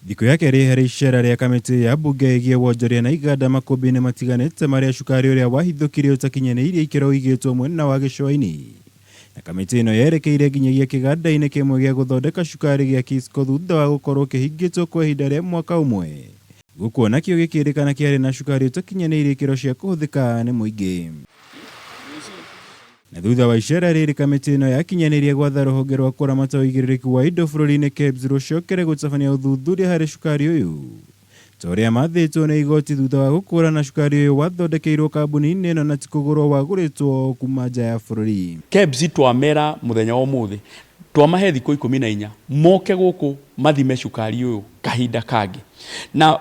Thikũ ya kerĩ harĩ icera rĩa kamĩtĩ ya mbunge ĩgiĩ wonjoria na iganda makũmbĩ-inĩ matiganĩte marĩa cukari ũrĩa wahithũkirio ũtakinyanĩirie ikĩro ũigĩtwo mwena wa gĩcũa-inĩ. Na kamĩtĩ ĩno yerekeire nginyagia kĩganda-inĩ kĩmwe gĩa gũthondeka cukari gĩa Kisco thutha wa gũkorwo kĩhingĩtwo kwa ihinda rĩa mwaka ũmwe. Gũkũ onakĩo gĩkĩrĩkana kĩarĩ na cukari ũtakinyanĩirie ikĩro cia kũhũthĩka nĩ mũingĩ. Na thutha wa icera rĩrĩ kamĩtĩ ĩno yakinyanĩirie gwatha rũhonge rwa kũramata ũigĩrĩrĩki wa indo bũrũri-inĩ KEBS rũcokere gũtabania ũthuthuria harĩ cukari ũyũ ta ũrĩa mathĩtwo nĩ igoti thutha wa gũkũrana cukari ũyũ wathondekeirwo kambuni-inĩ ĩno na ti kũgũrwo wagũrĩtwo kuma nja ya bũrũri. KEBS twamera mũthenya wa ũmũthĩ twamahe thikũ 14 moke gũkũ mathime cukari ũyũ kahinda kangĩ na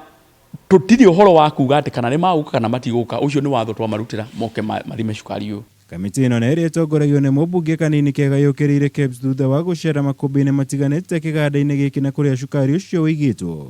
Tũtirĩ ũhoro wa kuuga atĩ kana nĩ magũka kana matigũka, ũcio nĩ watho twamarutĩra moke mathime cukari ũyũ. Kamĩtĩ ĩno na ĩrĩa ĩtongoragio nĩ mũmbunge Kanini Kega yũkĩrĩire KEBS thutha wa gũcera makũmbĩ-inĩ matiganĩte kĩganda-inĩ gĩkĩ na kũrĩa cukari ũcio ũigĩtwo.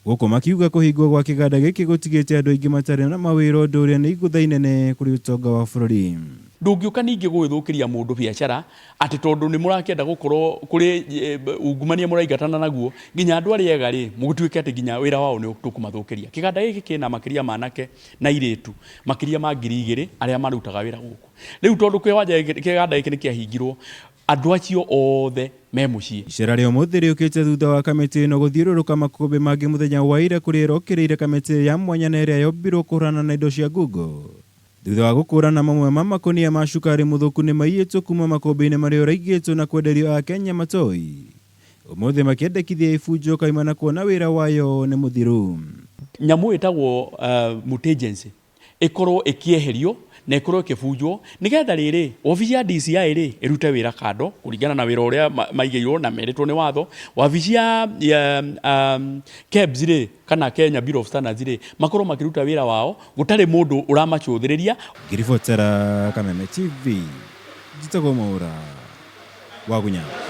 Gũkũ makiuga kũhingwo gwa kĩganda gĩkĩ gũtigĩte andũ aingĩ matarĩ na mawĩra ũndũ ũrĩa nĩ igũtha inene kũrĩ ũtonga wa bũrũri. Ndũngĩũka ningĩ gũgĩthũkĩria mũndũ biacara atĩ tondũ nĩ mũrakĩenda gũkorwo kũrĩ ungumania mũraingatana naguo, nginya andũ arĩa ega rĩ, gũtuĩke atĩ nginya wĩra wao nĩ tũkũmathũkĩria. Kĩganda gĩkĩ kĩna makĩria ma anake na airĩtu makĩria ma 2000 arĩa marutaga wĩra gũkũ. Rĩu tondũ kĩganda gĩkĩ nĩ kĩahingirwo, andũ acio othe me mũciĩ. Icera rĩa ũmũthĩ rĩũkĩte thutha wa kamĩtĩ ĩno gũthiũrũrũka makũmbĩ mangĩ mũthenya wa ira kũrĩa ĩrokĩrĩire kamĩtĩ ya mwanya na ĩrĩa yombirwo kũhũrana na indo cia ngungo. Thutha wa gũkũrana mamwe ma makũnia ma cukari mũthũku nĩmaiyĩtwo kuma makũmbĩ-inĩ marĩa ũraigĩtwo na kwenderio Akenya matoĩ, ũmũthĩ makĩendekithia ĩbunjwo kaimana kuona wĩra wayo nĩ mũthiru. Nyamũ ĩtagwo mutagency ĩkorwo ĩkĩeherio na ĩkorwo ĩkĩbunjwo nĩgetha rĩrĩ, wabici ya DCI rĩ, ĩrute wĩra kando kũringana na wĩra ũrĩa maigĩirwo na merĩtwo nĩ watho. Wabici ya KEBS rĩ, kana Kenya Bureau of Standards rĩ, makorwo makĩruta wĩra wao gũtarĩ mũndũ ũramacũthĩrĩria. Ngĩribotera Kameme TV, njĩtagwo Mwaũra wa Gunya.